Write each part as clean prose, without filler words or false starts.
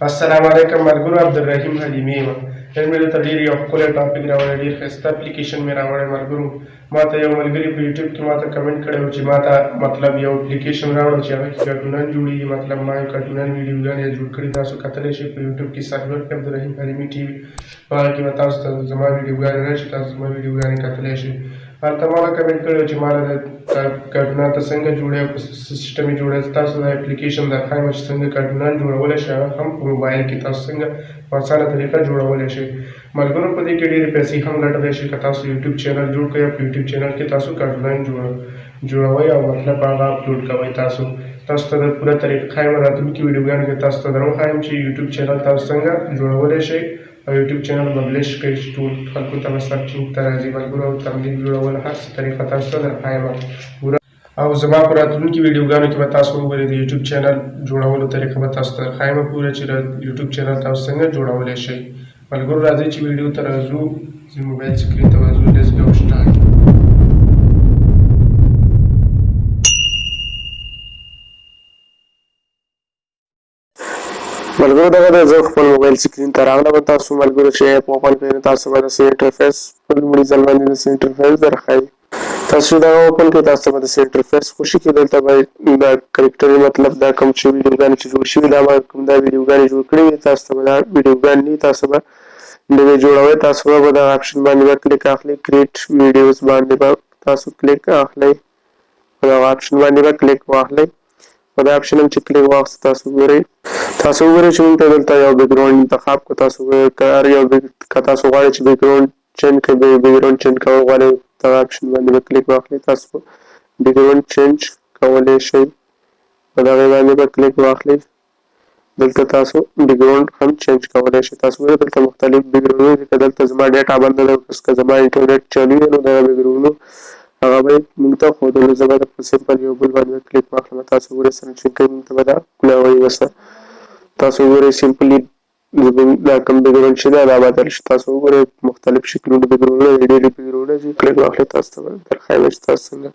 السلام علیکم ملګرو، عبدالرحیم حلیمي یم. نن مې درته ډېر یو ښکلی ټاپک راوړی، ډېر ښایسته اپلیکیشن مې راوړی. ملګرو، ماته یو ملګري په یوټیوب کې ماته کمنټ کړی و چې ماته مطلب یو اپلیکیشن راوړه چې هغه کې کارټونان جوړېږي. مطلب ما یو کارټونان ویډیوګانې جوړ کړي، تاسو کتلی شئ. په یوټیوب کې سرچ ورکړئ عبدالرحیم حلیمي ټي وي، په هغه کې به تاسو ته زما ویډیوګانې راشي، تاسو زما ویډیوګانې کتلی شئ. هلته ما کمنټ کړی چې ماله د کارټونان ته څنګه جوړې او په سیسټم یې جوړې. تاسو د اپلیکیشن درښایم چې څنګه کارټونان جوړولی شئ، هغه هم په موبایل کې تاسو څنګه په اسانه طریقه جوړولی شئ. ملګرو، په دې کې ډېرې پیسې هم ګټلی شئ که تاسو یوټیوب چینل جوړ کړئ او په یوټیوب چینل کې تاسو کارټونان جوړوئ او مطلب هغه اپلوډ کوئ. تاسو ته د پوره طریقه ښایم، راتلونکي ویډیوګانو کې تاسو ته در وښایم چې یوټیوب چینل تاسو څنګه جوړولی شئ او یوټیوب چینل پبلش کړئ چې ټول خلکو ته به سرچینګ ته راځي. ملګرو، او تملیغ جوړول هر څه طریقه تاسو ته درښایم پوره، او زما په راتلونکي ویډیوګانو کې به تاسو وګورئ، د یوټیوب چینل جوړولو طریقه به تاسو ته درښایم پوره چې یوټیوب چینل تاسو څنګه جوړولی شئ. ملګرو، راځئ چې ویډیو ته راځو، زه موبایل سکرین ته ورځو. لیټس ګو سټارټ. ملګرو، دغه د زه خپل موبایل سکرین ته راغلم. تاسو ملګرو چې اپ اوپن کړئ، نو تاسو به داسې انټرفیس په لومړي ځل باندې داسې انټرفیس درښایي. تاسو دغه اوپن کړئ، تاسو به داسې انټرفیس خوشي کړي. دلته به دا کرکټري، مطلب دا کوم چې ویډیوګانې چې جوړ شوي، دا ما کوم دا ویډیوګانې جوړ کړي وي، تاسو ته به دا ویډیوګانې نه، تاسو به نوې جوړوئ. تاسو به په دغه اپشن باندې به کلیک اخلئ، کریټ ویډیوز باندې به تاسو کلیک اخلئ، په دغه اپشن باندې به کلیک واخلئ. په دا اپشن هم چې کلیک واخیست، تاسو وګورئ چې موږ ته دلته یو بیکګراوند انتخاب کو. تاسو وګورئ که هر یو، که تاسو غواړئ چې بیکګراوند چینج کړئ، بیکګراوند چینج کول غواړئ، دغه اپشن باندې به کلیک واخلئ، تاسو بیکګراوند چینج کولی شئ. په دغه باندې به کلیک واخلئ، دلته تاسو بیکګراوند هم چینج کولی شئ. تاسو ګورئ، دلته مختلف بیکګراوندونه دي. که دلته زما ډیټا بنده ده، که زما انټرنیټ چالو وي، نو دغه بیکګراوندونو هغه به موږ ته ښودلو. زه به په سمپل یو بل باندې کلیک واخلم. تاسو ګورئ څنګه چې کوي، موږ ته به دا کولاوي. وسه تاسو وګورئ، سمپلی زموږ دا کوم بیکګراوند چې دا بدل شي. تاسو وګورئ، مختلف شکلونه بیکګراوندونه دي، ډېر بیکګراوندونه دي. کلیک واخلئ، تاسو ته به درښایم چې تاسو څنګه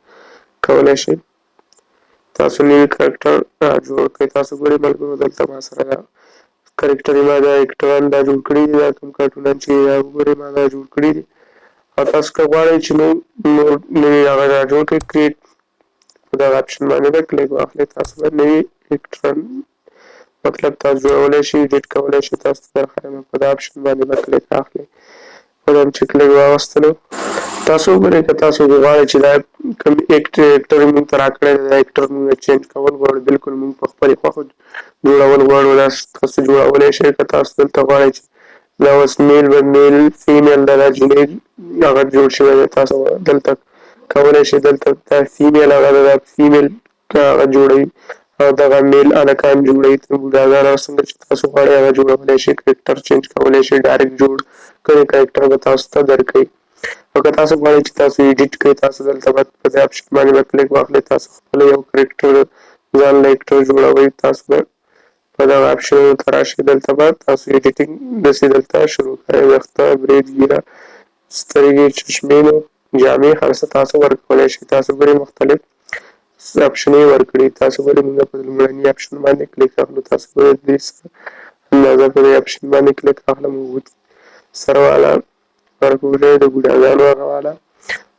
کولی شئ تاسو نوی کرکټر جوړ کړئ. تاسو ګورئ ملګرو، دلته ما سره دا کرکټر، ما دا اکټران دا جوړ کړي دي، دا کوم کارټونان چې دا وګورئ، ما دا جوړ کړي دي. او تاسو که غواړئ چې نو نور نوی هغه را جوړ کړئ، کریټ په دغه اپشن باندې به کلیک واخلئ، تاسو به نوی اکټران مطلب تاسو جوړولی شئ، ایډیټ کولی شئ. تاسو ته درښایم، په دا اپشن باندې به کلیک اخلئ. په دا چې کلیک واغستلو، تاسو وګورئ، که تاسو غواړئ چې دا کوم اکټر موږ ته راکړی دی، دا اکټر موږ چینج کول غواړو، بالکل موږ په خپلې خوښه جوړول غواړو، دا تاسو جوړولی شئ. که تاسو دلته غواړئ چې دا اوس میل به میل فیمیل ده، دا جینۍ هغه جوړ شوی دی، تاسو دلته کولی شئ. دلته دا فیمیل هغه ده، دا فیمیل هغه جوړوي او دغه میل هلکان جوړوي، بوډاګان او څنګه چې تاسو غواړئ هغه جوړولی شئ. کرکټر چینج کولی شئ، ډایرکټ جوړ کړی کرکټر به تاسو ته درکوي. او که تاسو غواړئ چې تاسو ایډیټ کړئ، تاسو دلته به په دې اپشن باندې به کلیک واخلئ، تاسو خپل یو کرکټر ځان له اکټر جوړوئ. تاسو به په دغه اپشنونو ته راشئ، دلته به تاسو ایډیټینګ داسې دلته شروع کړئ. ویښته، برید، ږیره، سترګې، چشمې، نو جامې، هر څه تاسو ورکولی شئ. تاسو ګورئ، مختلف اپشنې ورکړي. تاسو ګورئ، موږ په لومړني اپشن باندې کلیک اخلو. تاسو ګورئ، دې سره اندازه په دې اپشن باندې کلیک اخلم، اوږد سر والا ورکولی، د بوډاګانو هغه والا.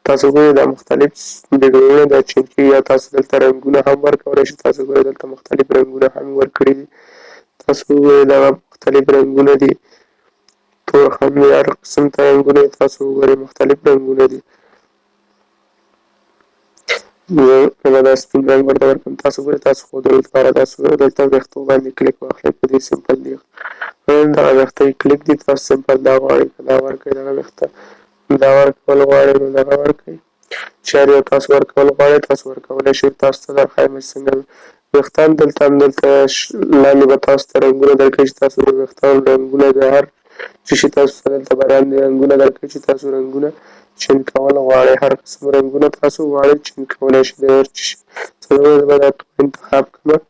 تاسو ګورئ، دا مختلف بیکګراوندونه دا چینج کیږي. یا تاسو دلته رنګونه هم ورکولی شئ. تاسو ګورئ، دلته مختلف رنګونه هم ورکړي دي. تاسو وګورئ، دغه مختلف رنګونه دي، تور هم دي، هر قسم ته رنګونه دي. تاسو وګورئ، مختلف رنګونه دي. زه به دا سپین رنګ ورته ورکړم. تاسو ګورئ، تاسو ښودلو لپاره تاسو دلته ویښتو باندې کلیک واخلئ. په دې سمپل دی، دغه ویښته یې کلیک دي. تاسو سمپل دا غواړئ که دا ورکړئ، دغه ویښته دا ورکول غواړئ، نو دغه ورکړئ. چې هر یو تاسو ورکول غواړئ، تاسو ورکولی شئ. تاسو ته درښایم چې څنګه ویښتان دلته هم دلته لاندې به تاسو ته رنګونه درکوي چې تاسو د ویښتانو رنګونه د هر څه شي، تاسو ته دلته به لاندې رنګونه درکوي چې تاسو رنګونه چینج کول غواړئ، هر قسم رنګونه تاسو غواړئ چینج کولی شئ د هر څه شي. زه به دا تور انتخاب کړم،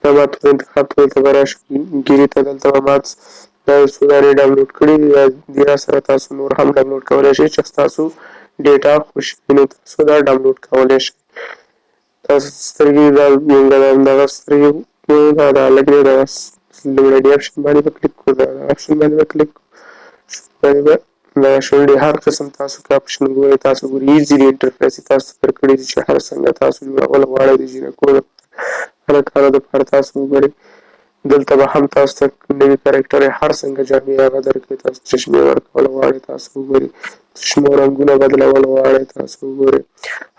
دا ما تور انتخاب کړ. دلته به راشم ږیرې ته، دلته به ما دا یو څو دانې ډاونلوډ کړي دي، دې را سره تاسو نور هم ډاونلوډ کولی شئ چې ستاسو ډیټا خوشي وي، نو تاسو دا ډاونلوډ کولی شئ. تاسو سترګې، دا مونږ دغه سترګې دا دا لږ دی، دا لومړی دی اپشن باندې به کلیک کوو، دا اپشن باندې به کلیک باندې به دا شونډې هر قسم تاسو که اپشن ګورئ، تاسو ګورئ ایزي انټرفیس تاسو درکړی چې هر څنګه تاسو جوړول غواړئ د جینکو دپاره، هلکانو دپاره. تاسو وګورئ دلته به هم تاسو ته نوي کرکټر هر څنګه جامې هغه درکوي. تاسو چشمې ورکول غواړئ، تاسو وګورئ چشمو رنګونه بدلول غواړئ، تاسو وګورئ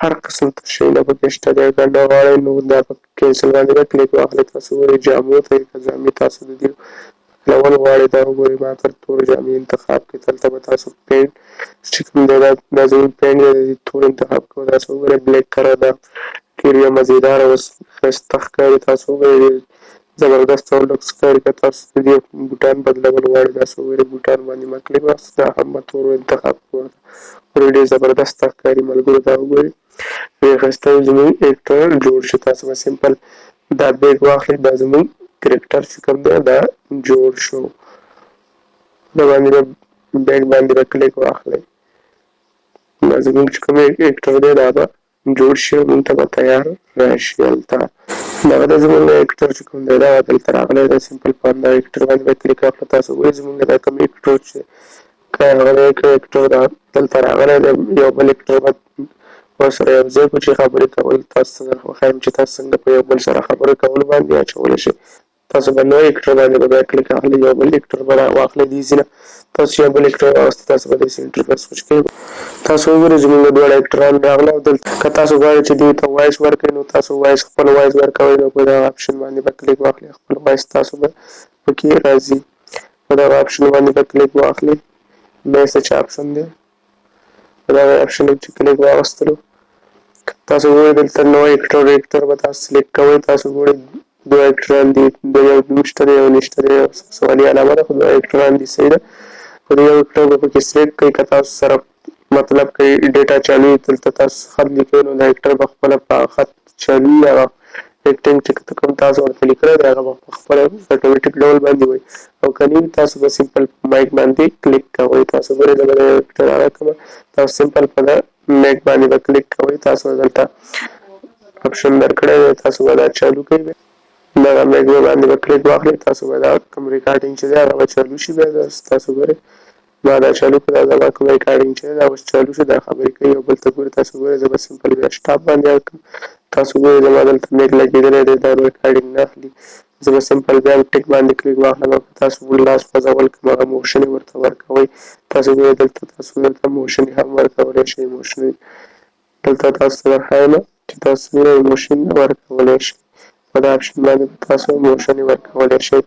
هر قسم ته شیونه پکې شته دی. که نه غواړئ نو دا په کینسل باندې به کلیک واخلئ. تاسو وګورئ جامو ته که جامې تاسو د دې بدلول غواړئ، دا وګورئ ما تر تور جامې انتخاب کړې. دلته به تاسو پینټ چې کوم دی دا زموږ پینټ دی، تور انتخاب کوو. تاسو وګورئ بلیک کلر دا ډېر یو مزیدار او ښایسته ښکاري. تاسو وګورئ ډېر زبردست او لوکس ښکاري. که تاسو د دې بوټان بدلول غواړئ، تاسو وګورئ بوټان باندې ما کلیک واخیست، دا هم ما تور انتخاب کړو، ډېر ډېر زبردست ښکاري ملګرو. دا وګورئ ډېر ښایسته زموږ اکټر جوړ شو. تاسو به سمپل دا بیګ واخلئ، دا زموږ کرکټر چې کوم دی دا جوړ شو. دا باندې به بیګ باندې به کلیک واخلئ، دا زموږ چې کوم اکټر دی دا به جوړ شي او موږ ته به تیار راشي. هلته دغه د زموږ اکټر چې کوم دی دا دلته راغلی دی. سمپل په همدا اکټر باندې به کلیک واخلو. تاسو وګورئ زموږ دا کوم اکټر چې که هغه دی که اکټر دا دلته راغلی دی، یو بل اکټر به ورسره یو ځای کړو چې خبرې کول. تاسو ته وښایم چې تاسو څنګه په یو بل سره خبرې کولو باندې اچولی شئ. تاسو به نوی اکټر باندې به بیا کلیک اخلئ، یو بل اکټر به واخلئ. دې ځای نه تاسو یو بل اکټر واخیست، تاسو به داسې انټرفیس خوش کړئ. تاسو وګورئ زموږ دواړه اکټران راغله. او دلته که تاسو غواړئ چې دې ته وایس ورکړئ نو تاسو وایس خپل وایس ورکوئ، نو په دغه اپشن باندې به کلیک واخلئ، خپل وایس تاسو به پکې راځي. په دغه اپشن باندې به کلیک واخلئ، میسج اپشن دی، په دغه اپشن چې کلیک واخیستلو تاسو ګورئ دلته نوی اکټر به تاسو سلیکټ کوئ. تاسو ګورئ دوه اکټران دي، یو نشته دی یو نشته دی، یو سوالي علامه ده، خو دوه اکټران دي، صحیح ده. خو یو اکټر به پکې سلیکټ کړئ. که تاسو سره مطلب که ډیټا چالو وي، دلته تاسو خط لیکئ نو دا اکټر به خپله په خط چالو وي، هغه اکټینګ چې کوم تاسو ورته لیکلی دی هغه به په خپله اتوماتیک ډول باندې وایي، او که نه وي تاسو به سمپل په مایک باندې کلیک کوئ. تاسو ګورئ زه به د یو اکټر هغه کوم، تاسو سمپل په دا میک باندې به کلیک کوئ. تاسو دلته اپشن درکړی دی، تاسو به دا چالو کړئ، دغه میک باندې به کلیک واخلئ، تاسو به دا کوم ریکارډینګ چې دی هغه به چالو شي. بیا تاسو ګورئ ما دا چالو کړه، دا زما کوم ریکارډینګ چې دی دا اوس چالو شو، دا خبرې کوي یو بل ته ګوري. تاسو ګورئ زه به سمپل بیا سټاپ باندې کړم. تاسو ګورئ زما دلته میک لګېدلی دی، دا ریکارډینګ نه اخلي. زه به سمپل بیا ټیک باندې کلیک واخلم. او که تاسو لاس خوځول کوم هغه موشن یې ورته ورکوئ، تاسو ګورئ دلته تاسو دلته موشن هم ورکولی شئ. موشن دلته تاسو ته درښایم چې تاسو موشن ورکولی شئ، په دا اپشن باندې به تاسو موشن ورکولی شئ.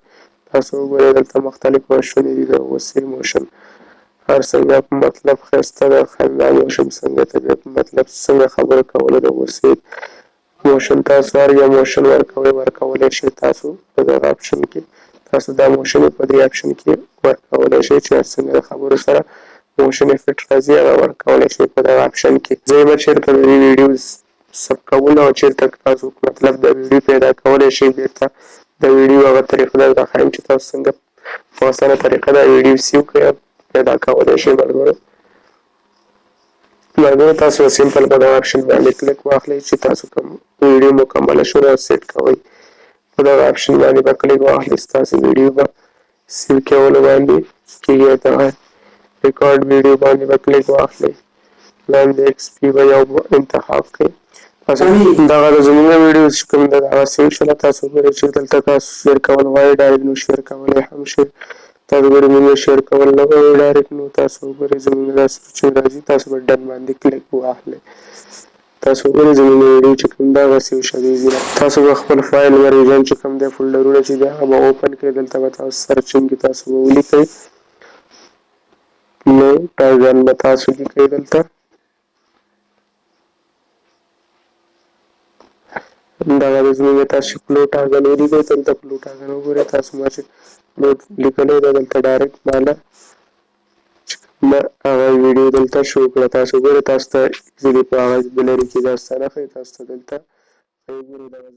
تاسو وګورئ دلته مختلف موشنونه دي، د غوسې موشن هر څنګه مطلب ښایسته ده، خندا موشن څنګه طبیعت مطلب څنګه خبرو کولو د غوسې موشن، تاسو هر یو موشن ورکوئ ورکولی شئ. تاسو په دغه اپشن کې تاسو دا موشن په دې اپشن کې ورکولی شئ چې هر څنګه د خبرو سره موشن افکټ راځي هغه ورکولی شئ په دغه اپشن کې. زه به چېرته د دې ویډیو سب کولو او چېرته تاسو مطلب د ویډیو پیدا کولی شئ، بېرته د ویډیو هغه طریقه درته ښایم چې تاسو څنګه په اسانه طریقه دا ویډیو سیو کړئ او پیدا کولی شئ. ملګرو تاسو سمپل په دغه اپشن باندې کلیک واخلئ چې تاسو کوم ویډیو مکمله شوه او سیټ کوئ، په دغه اپشن باندې به کلیک واخلئ، ستاسو ویډیو به سیو کولو باندې کېږي. دغه ریکارډ ویډیو باندې به کلیک واخلئ، لاندې ایکس پی به یو انتخاب کړئ. تاسو دغه د زموږ ویډیو چې کوم ده هغه سیو شوله. تاسو ګورئ چې دلته تاسو شیر کول غواړئ ډایرکټ نو شیر کولی هم شئ. تاسو ګورئ موږ شیر کول نه غواړو ډایرکټ، نو تاسو ګورئ زموږ داسې چې راځي تاسو به ډن باندې کلیک واخلئ. تاسو ګورئ زموږ ویډیو چې کوم ده هغه سیو شوی دی. تاسو به خپل فایل ورژن چې کوم دی فولډرونه چې دی هغه به اوپن کړئ، دلته به تاسو سرچینګ کې تاسو به ولیکئ نو ټاګن به تاسو لیکئ دلته دغه د زموږ تاسو پلوټاګن ولیکئ، دلته پلوټاګن وګورئ. تاسو ما چې پلوټ لیکلی دی دلته ډایرکټ ماله ما هغه ویډیو دلته شو کړه. تاسو ګورئ تاسو ته ایزلي په هغه ګلري کې دا ستاسو نه ښایي، تاسو ته دلته ګورئ دغه